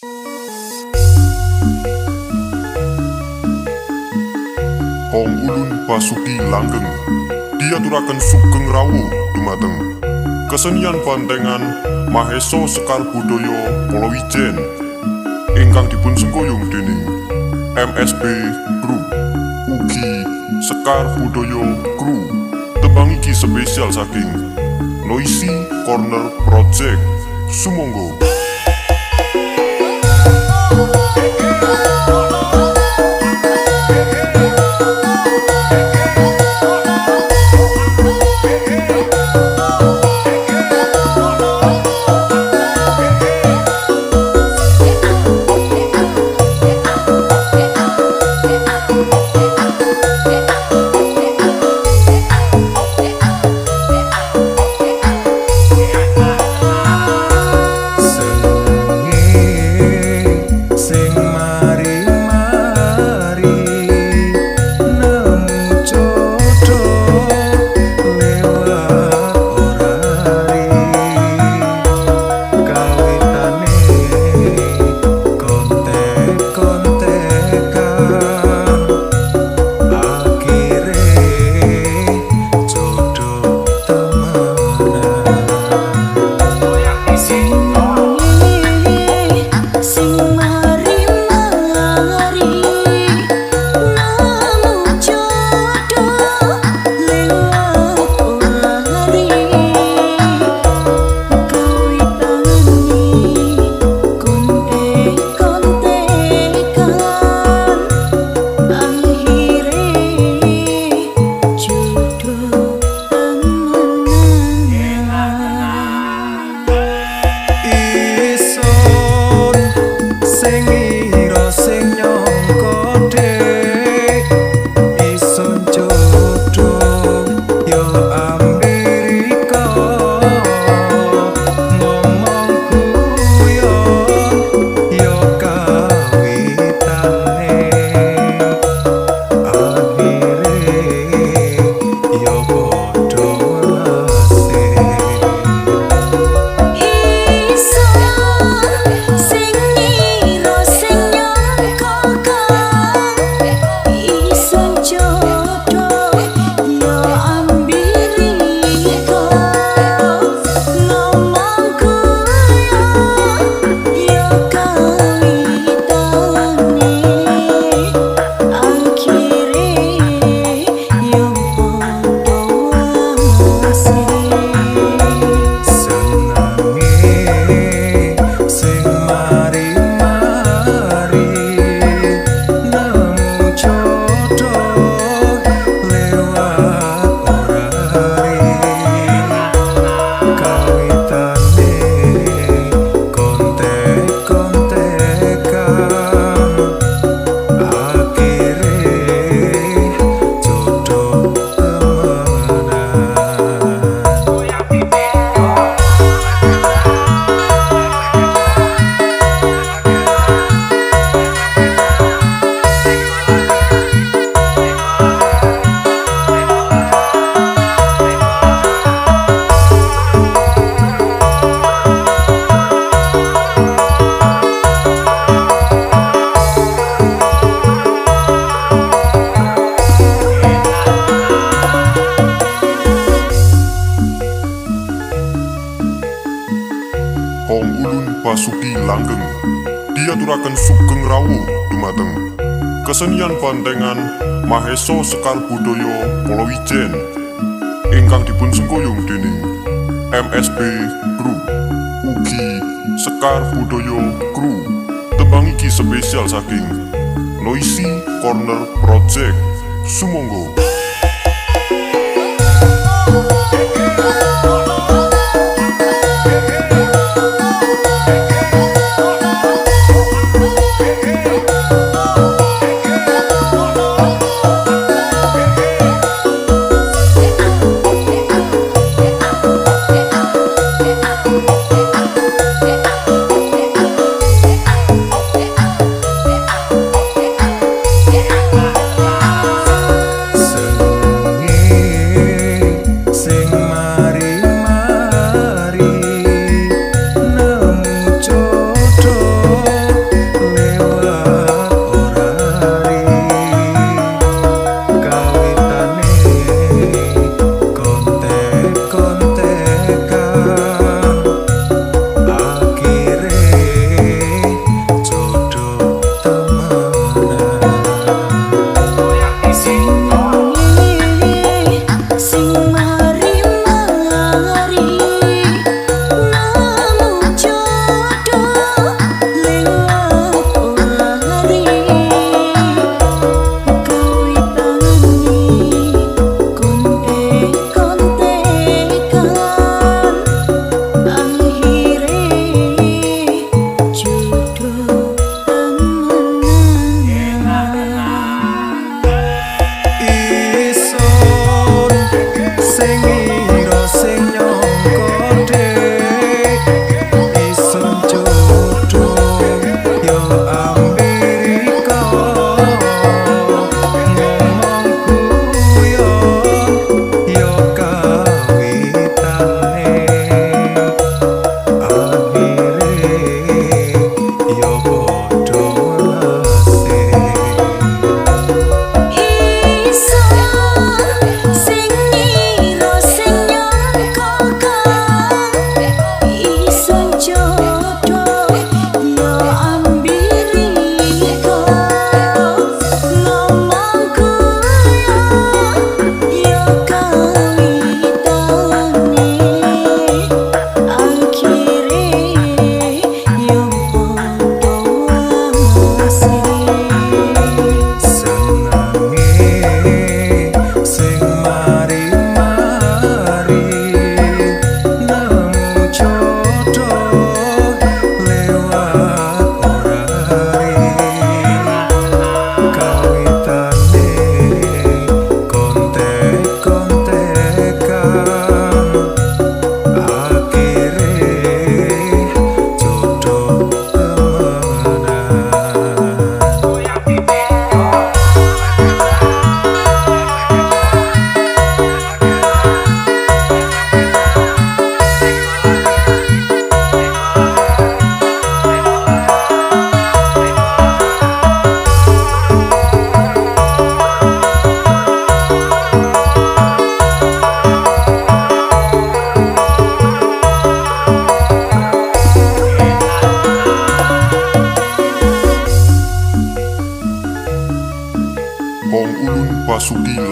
Hong Ulun Basuki Langgeng diaturaken sugeng rawuh dumateng kesenian bantengan Mahesa Sekar Budaya Polowijen ingkang dipun sengkuyung dening MSB Group ugi Sekar Budaya Crew. Tembang iki spesial saking Noisy Corner Project. Sumangga. Sing mari-mari nemu jodoh lewat orari, kawitane kontek-kontekan, akhire jodoh temenan. Sing mari-mari nemu jodoh lewat orari, kawitane kontek-kontekan, akhire jodoh temenan. Isun sing ngira sing nyangka dek isun jodoh yo Amerika, ngomong guyon yo kawitane, akhire yo padha welase. Isun sing ngira sing nyangka kang isun jodoh yo Amerika, ngomong guyon yo kawitane, akhire yo padha welase. Senenge sing mari-mari nemu jodoh lewat orari, kawitane kontek-kontekan, akhire jodoh temenan. Hong Ulun Basuki Langgeng diaturaken sugeng rawuh dumateng kesenian bantengan Mahesa Sekar Budaya Polowijen ingkang dipun sengkuyung dening MSB Group ugi Sekar Budaya Crew. Tembang iki spesial saking Noisy Corner Project. Sumangga. Senenge sing mari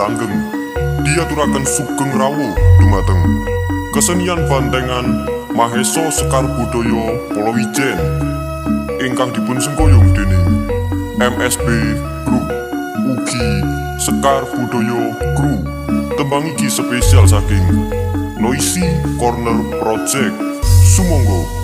Langgeng. Diaturaken sugeng rawuh dumateng kesenian bantengan Mahesa Sekar Budaya Polowijen ingkang dipun sengkuyung dening MSB Group ugi Sekar Budaya Crew. Tembang iki spesial saking Noisy Corner Project. Sumangga.